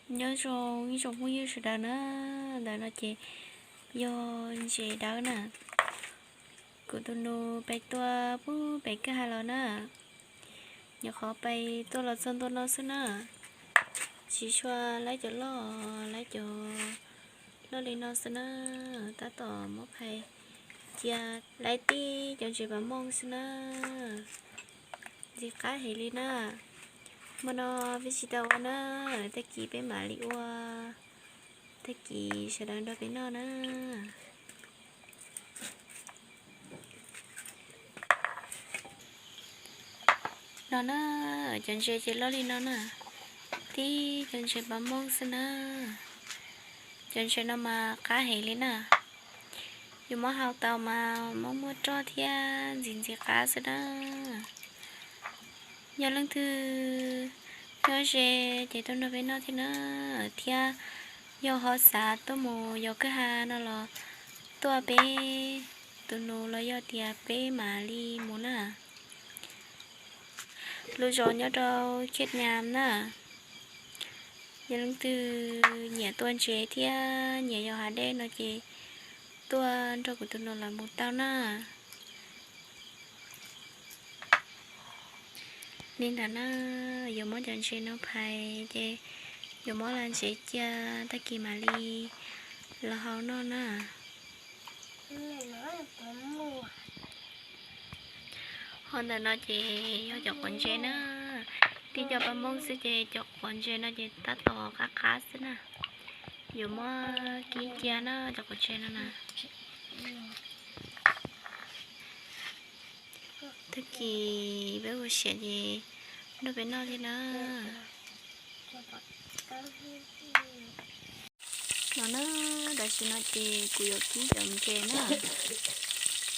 Nyob zoo ib tsoom phooj ywg sawv daws na, ntawm no ces yog ntses dawb na. Kuv tus nus pais tua puag pem kwj ha los na. Nyuam qhuav pais tua los txog ntua no xwb na. Tsis tshua laib cov loj, laib cov loj li no xwb na. Tab tom muab phais cia laib tib cov ntses pas mooj xwb na. Ntxim qab heev li na. Hmo no peb tsis tau ua na, tag kis peb mam li ua, tag kis sawv daws nrog peb noj na. No na, cov ntses ces loj li no na, tib cov ntses pas mooj xwb na. Cov ntses no mas qab heev li na. Yus muab hau tau mas muaj muaj roj thiab ntxim ntxim qab xwb na. Yog leej twg nyob ze ces tuaj nrog peb noj thiab na, thiab yog ho xav tuaj mus yos kwj ha no los tuaj peb tus nus los yog tias peb mam li mus na. Lub zos nyob rau Khiaj Nyas na. Yog leej twg nyiam tua ntses thiab nyiam yos hav dej no ces tuaj nrog kuv tus nus lawv mus tau na. Li ntawd na, yuav muab cov ntses no phais ces yuav muab las ntsev cia, tag kis mam li los hau noj na. Ho ntawm no ces yog cov quav ntses na, tib cov pas mooj xwb ces cov quav ntses no ces tab tom qab qab xwb na. Yuav muab kib cia na cov quav ntses no na. Tag kis peb ua siav ces nrog peb noj li na. No na, tam sim no ces kuv yuav kib cov ntses na,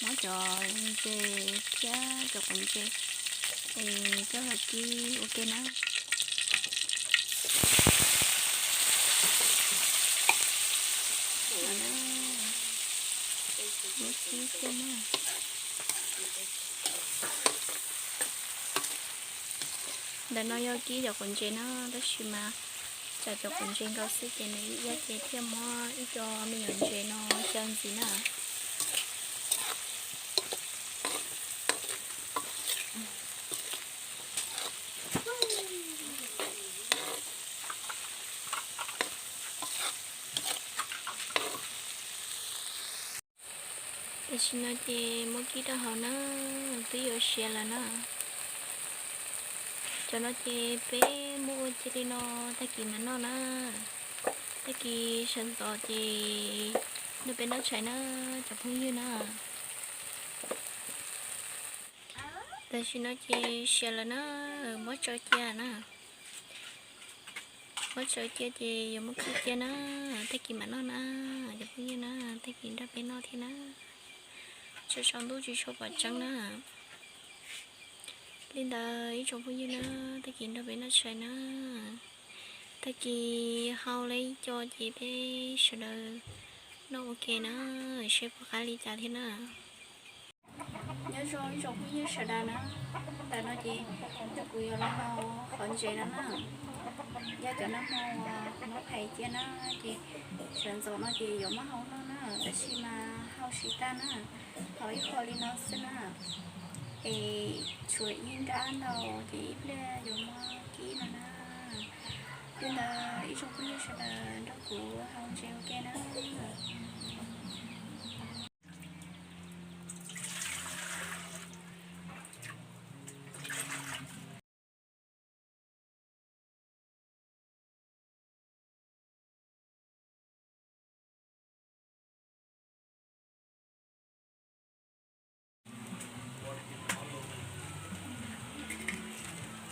muab cov ntses thiab cov quav ntses es coj los kib ua ke na. Muab kib thiab na. Ntawm no yog kib cov quav ntses na, tab sis mas tsam cov quav ntses nkaus xwb ces nws ib yam ces thiaj muab ib co me nyuam ntses no xyaw ntxiv na. Tam sim no ces muab kib rau hauv na, twb yuav siav lawm na. Cov no ces peb muab ua cia li no, tag kis mam noj na. Tag kis sawv ntxov ces nrog peb noj tshais na, cov phooj ywg na. Tam sim no ces siav lawm na, muab tsaws cia na. Muab tsaws cia ces yuav muab kib cia na, tag kis mam noj na, cov phooj ywg na, tag kis nrog peb noj thiab na. Tsaws tsaus ntuj tsis tshua pom tseeb na. Li ntawd ib tsoom phooj ywg na, tag kis nrog peb noj tshais na. Tag kis hau lawm ib co ces peb sawv daws noj ua ke na, seb puas qab li cas thiab na. Nyob zoo ib tsoom phooj ywg sawv daws na, ntawm no ces kuv yuav los hau qhov ntses no na. Yog cov nag hmo uas kuv muab phais cia na, ces sawv ntxov no ces yuav muab hau noj na, tab sis mas hau tsis tag na, hau ib qho li no xwb na. Es tshuav ib nrab ntau ces ib pliag yuav muab kib no na. Li ntawd ib tsoom phooj ywg sawv daws nrog kuv hau ntses ua ke na.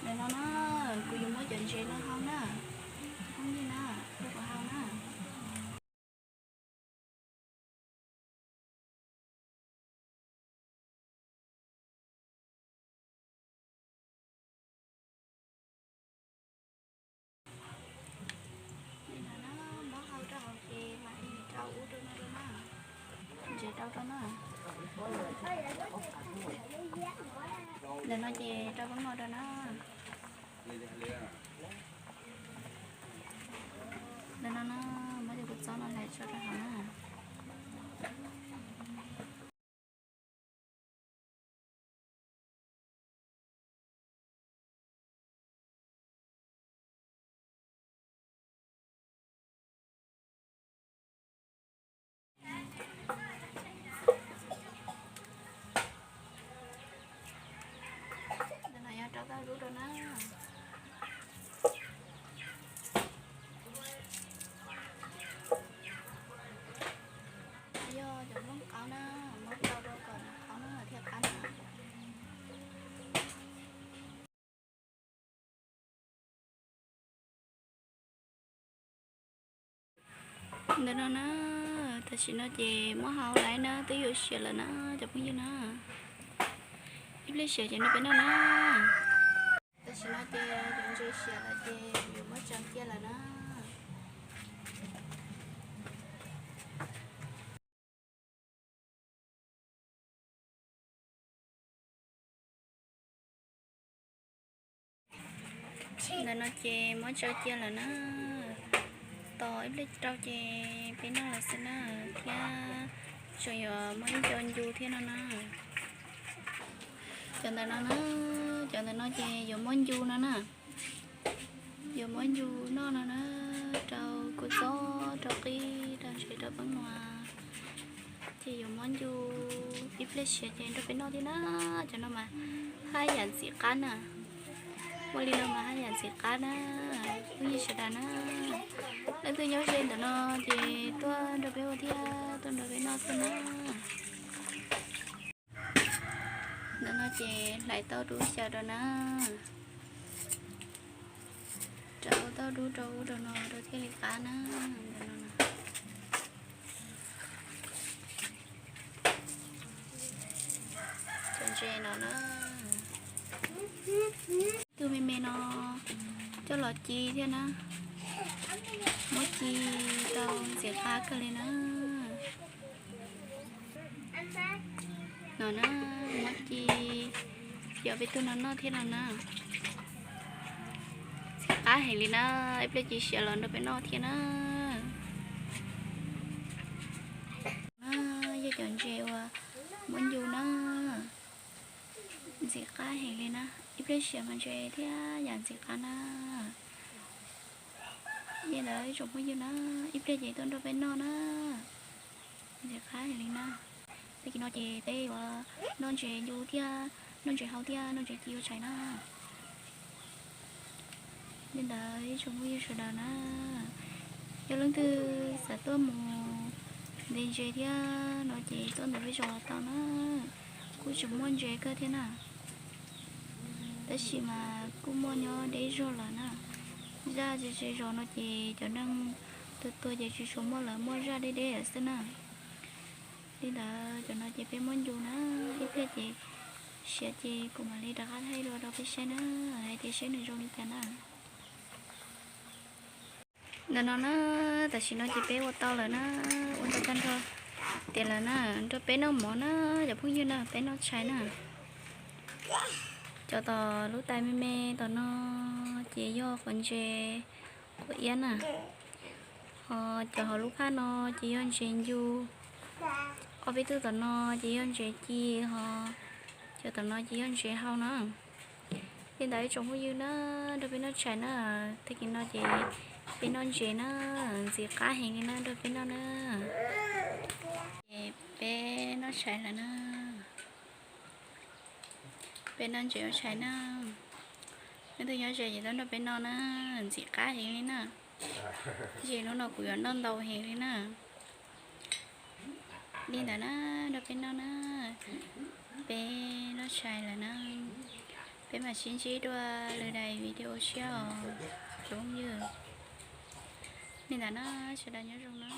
Ntawm no na, kuv yuav muab cov ntses no hau na, phooj ywg na, kuv hau na. Muab hau rau hauv ces mam li rau ub rau no rau na. Ntses rau rau na. Ntawm no ces rau lub no rau na. Tso rau hauv na. Ntawm no yog rau tau dub rau na. Yog cov nplooj qaub na, muab rau rau kom nws qaub na thiaj qab na. Ntawm no na, tam sim no ces muab hau lawm na, twb yuav siav lawm na cov phooj ywg na. Ib pliag siav ces nrog peb noj na. Tam sim no ces cov ntses siav lawm ces yuav muab tsaws cia lawm na. Ntawm no ces muab tsaws cia lawm na. Tos ib pliag rau ces peb noj lawm xwb na, thiab tseem yuav muaj ib co ncu thiab no na. Cov ntawm no na, cov ntawm no ces yuav muab ncu no na. Yuav muab ncu noj no na, rau kua txob, rau qib, rau ntses, rau peeb nua. Ces yuav muab ncu ib pliag siav ces nrog peb noj thiab na. Cov no mas haj yam ntxim qab na. Muaj li no mas haj yam ntxim qab na. Phooj ywg sawv daws na, leej twg nyob ze ntawm no ces tuaj nrog peb ua thiab, tuaj nrog peb noj thiab na. Ntawm no ces hlais tauj dub xyaw rau na. Rau tauj dub rau ub rau no rau thiaj li qab na. Cov ntses no na, tug me me no coj los ci thiab na. Muab ci tau ntxim qab kawg li na. No na, muab ci coj peb tug no noj thiab no na. Ntxim qab heev li na, ib pliag ci siav los nrog peb noj thiab na. Yog cov ntses uas muab ncu na, ntxim qab heev li na, ib pliag siav mas ntses thiab yam ntxim qab na. Li ntawd ib tsoom phooj ywg na, ib pliag ces tuaj nrog peb noj na, ntxim qab heev li na. Tag kis no ces peb yuav noj ntses ncu thiab, noj ntses hau thiab, noj ntses ci ua tshais na. Li ntawd ib tsoom phooj ywg sawv daws na, yog leej twg xav tuaj mus ntes ntses thiab no ces tuaj ntawm peb zos los tau na, kuj tseem muaj ntses kawg thiab na. Tab sis mas kuj muaj nyob deb zog lawm na. Zaj ze ze zos no ces cov neeg tuag tuag ces tsis tshua muaj lawm, muaj zaj deb deb lawm xwb na. Li ntawd cov no ces peb muab ncu na, ib pliag ces siav ces kuv mam li rov qab thaij dua rau peb saib na, hais tias saib nws zoo li cas na. Ntawm no na, tam sim no ces peb ua tau lawm na, ua tau tag nrho tiav lawm na, nrog peb noj mov na, cov phooj ywg na, peb noj tshais na. Cov tom lub tais me me tom no ces yog qhuav ntses qhuav iab na, ho cov hauv lub phaj no ces yog ntses ncu, ob peb tug tom no ces yog ntses ci, ho cov tom no ces yog ntses hau na. Li ntawd ib tsoom phooj ywg na, nrog peb noj tshais na, tag kis no ces peb noj ntses na, ntxim qab heev li na, nrog peb noj na. Ces peb noj tshais lawm na. Peb noj ntses ua tshais na. Leej twg nyob ze ces tuaj nrog peb noj na, ntxim qab heev li na. Ces hnub no kuv yuav noj ntau heev li na. Li ntawd na, nrog peb noj na. Peb noj tshais lawm na. Peb mam sib ntsib dua lwm daim video tshiab os cov phooj ywg. Li ntawd na, sawv daws nyob zoo na.